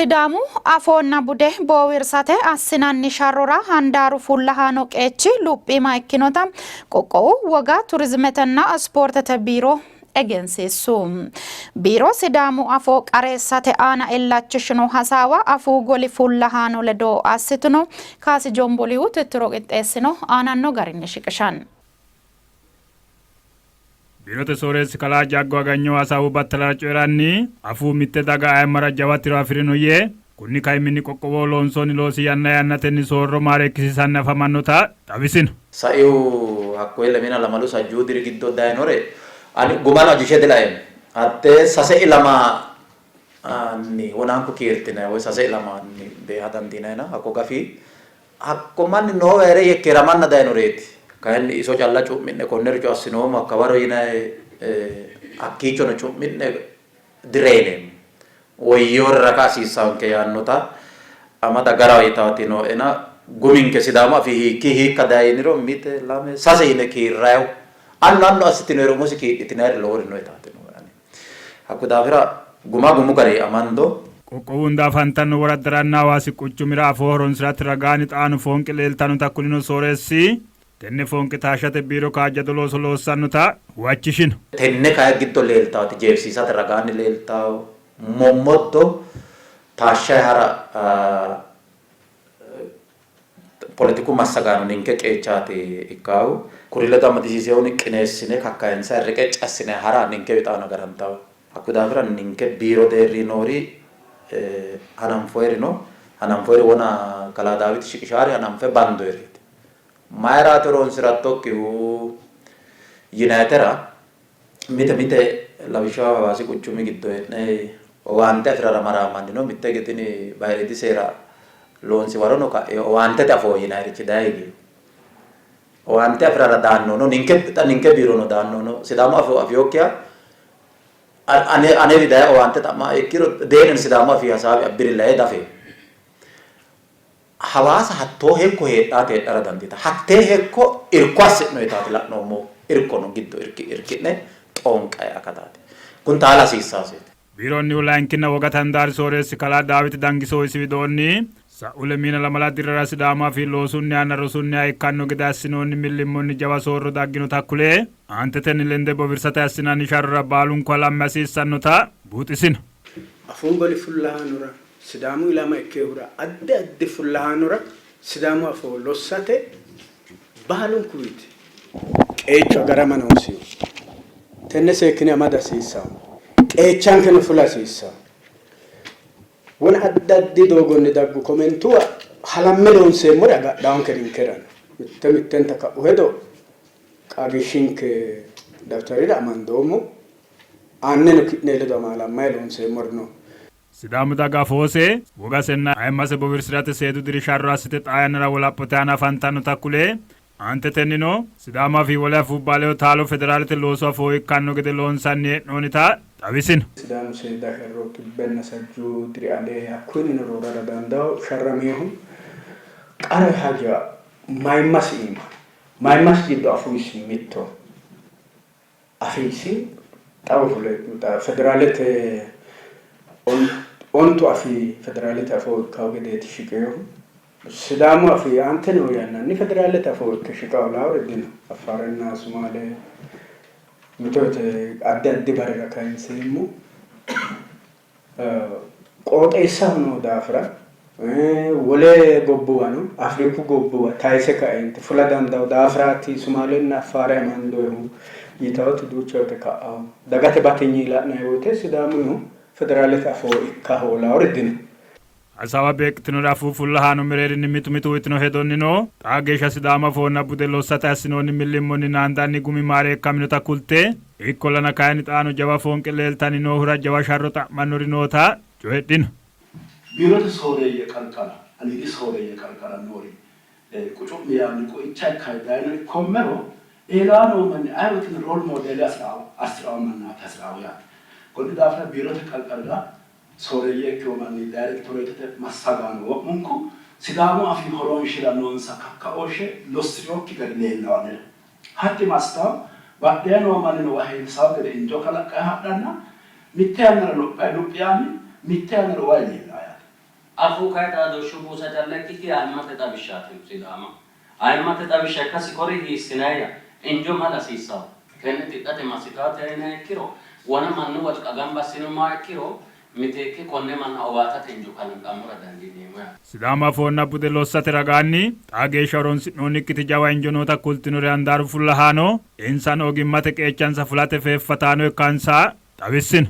Sidaamu afoonna bude boowirsate assinanni sharrora handaaru fullahaano qeechi luphiima ikkinota qoqqowu woga turizimetenna ispoortete biiro egensiissu. Biiro Sidaamu afoo qareessate aana illachishino hasaawa afuu goli fullahaano ledo assitino. Kaasi Jombolihu tittiro qixxeessino aananno garinni shiqishanno. Biirote sooreessi kalaa Jaggo Aganyohu hasaawu battalara coyi'ranni, afuu mitte daga ayimmara jawa tiro afi'rino yee, kunni kaiminni qoqqowoho loonsoonni loosi yanna yannatenni soorro maareekkisiisanni afamannota xawisino. Saihu hakkoye lemina lamalu sajjuu diri giddo dayinore ani gumano ajishe dilaeemmo. Hattee sase ilamanni wonaanku kiirtinanni woy sase ilamanni beeha dandiinannina hakko gafi Hakko manni noowa hee're yekkeeramanna dayinoreeti. Kayinni iso calla cu'mi'ne konnericho assinoommo hakkawaro yinanni hakkiichono cu'mi'ne direyineemmo. Woyyinore raga hasiissaanke yaannota amada garaho yitaati nooena guminke Sidaamu afii hiikkii hiikka dayi yiniro mite, lame, sase yine kiirrayihu annu annu assitinoeri umosi kiidhitinayiri lowori no yitaati nooe ani. Hakko daafira guma gumu garinni amando. Qoqqowu hunda afantanno woraddaranna Hawaasi quchumira afoo horonsi'rate ragaanni xaano foonqe leeltannota kulino sooreessi, tenne foonqe taashshate biiro kaajjado looso loossannota huwachishino. Tenne kayi giddo leeltawoti jeefisiisate ragaanni leeltawo mommoddo taashshayi hara Poletiku massagaano ninke qeechaati ikkaahu. Kuri ledo amadisiisehunni qineessine kakkayinsanni reqecci assine hara ninkewi xaano agarantanno. Hakkuyi daafira ninke biiro deerrinni noori hananfoyiri no. Hananfoyiri wona kalaa Daawiti shiqishaari hananfe bandoyireeti. Mayiraati horonsi'rattokkihu yinayitera mite mite lawishshaho Hawaasi quchumi giddo hee'ne owaante afi'rara maraa mannino mitte hige tini bayiriidi seera loonsi warono ka'e owaantete afoo yinayirichi daye higino. Owaante afi'rara daannohuno ninke xa ninke biirono daannohuno Sidaamu afoo afinokkiha ane anewi daye owaante xa'maa ikkiro dee'nino Sidaamu afii hasaawi abbirilla yee dafeemmo. Hawaasa hattoo hekko heedhaate heedhara dandiitanno. Hattee hekko irko assi'no yitaati la'noommohu. Irko no giddo irki'ne xoonqayi akataati. Kuni taala hasiissaasiiti. Biironnihu layinkinna wogate handaari sooreessi kalaa Daawit Dangisohu isi widoonni, sa'u lemiina lamala dirrara Sidaamu Afii loosunnihanna rosunniha ikkanno gede assinoonni millimmonni jawa soorro dagginota kule, aantetenni lende bowirsate assinanni sharrora baalunku halamme hasiissannota buuxisino. Afuu goli fullahaanora Sidaamu ilama ikkinohura addi addi fullahaanora Sidaamu afoo lossate baalunkuwiiti qeechu agarama noosiho. Tenne seekkine amada hasiissanno. Qeechankeno fula hasiissanno. Wona addi addi doogonni daggu komentuwa halamme loonseemmori agadhaanke ninkerano. Mitte mittenta ka'u hedo qaagiishshinke daftarira amandoommo. Aanneno ki'ne ledo amaalammayi loonseemmori no. Sidaamu daga afoose, wogasenna ayimmase bowirsi'rate seedu diri sharro assite xaa yannara wolaphote aana afantannota kule, aantetennino Sidaamu afii wole afuubba ledo taalo federaalete loosu afoo ikkanno gede loonsanni hee'noonnita xawisino. Sidaamu seeda sharro xibbenna sajjuu diri ale hakkuyinnino roorara dandawo sharraminohu qara haja mayimmasi iima mayimmasi giddo afuisi mittoho. Afiisi xawo fule federaalete ontu afii federaalete afoo ikkawo gedeeti shiqinohu. Sidaamu afii aante noo yannanni federaalete afoo ikke shiqa hoolaawori dino. Affaarenna Sumaale mito woyte addi addi barera kayinseemmo. Qooxeessaho noo daafira wole gobbuwano Afriku gobbuwa tayise kaeenti fula dandawo daafiraati Sumaalenna Affaare amandoyihu yitawoti duucha woyte ka'awo. Dagate batinyi la'nayi woyte Sidaamuyihu federaalete afoo ikka hoolaawori dino. Hasaawa beeqqitinori afuu fullahaano mereerinni mitu mitu uyitino hedonnino, xaa geeshsha Sidaamu afoonna bude lossate assinoonni millimmonni naandanni gumi maareekkaminota kulte, ikkollana kayinni xaano jawa foonqe leeltanni noohura jawa sharro xa'mannori noota coyidhino. Biirote sooreeyye qarqara aliidi sooreeyye qarqara noori qucu'mi yaanni qoicha ikkanni dayino ikkoommero eelaa noo manni aye woyteno role model assi'rawo mannaati hasi'rawo yaate. Konni daafira biirote qarqarira Sooreeyye ikkino manni dayrekitoreetete massagaano wo'munku Sidaamu afii horoonshira noonsa kakkaooshshe lossi'rinokki gari leellawo anera. Hatti massitawo badhee noo mannino wa heewisawo gede injo kalaqqayi hadhanna mitte yannara lophayi luphi yaanni mitte yannara uwayi leellawo yaate. Afuu kayi xaadooshshu buusa calla ikkikki ayimmate xawishshaati Sidaamaho. Ayimmate xawishsha ikkasi kori hiissinayya? Injo mala hasiissawo. Tenne tidhate massitaate yiniha ikkiro, wona mannu wolqa gamba assinummoha ikkiro, miteekke konne manna owaatate injo kalanqammora dandiineemmo yaate. Sidaamu afoonna bude lossate ragaanni xaa geeshsha horonsi'noonnikkiti jawa injo noota kultinori handaaru fullahaano, insano ogimmate qeechansa fulate feeffataano ikkansa xawissino.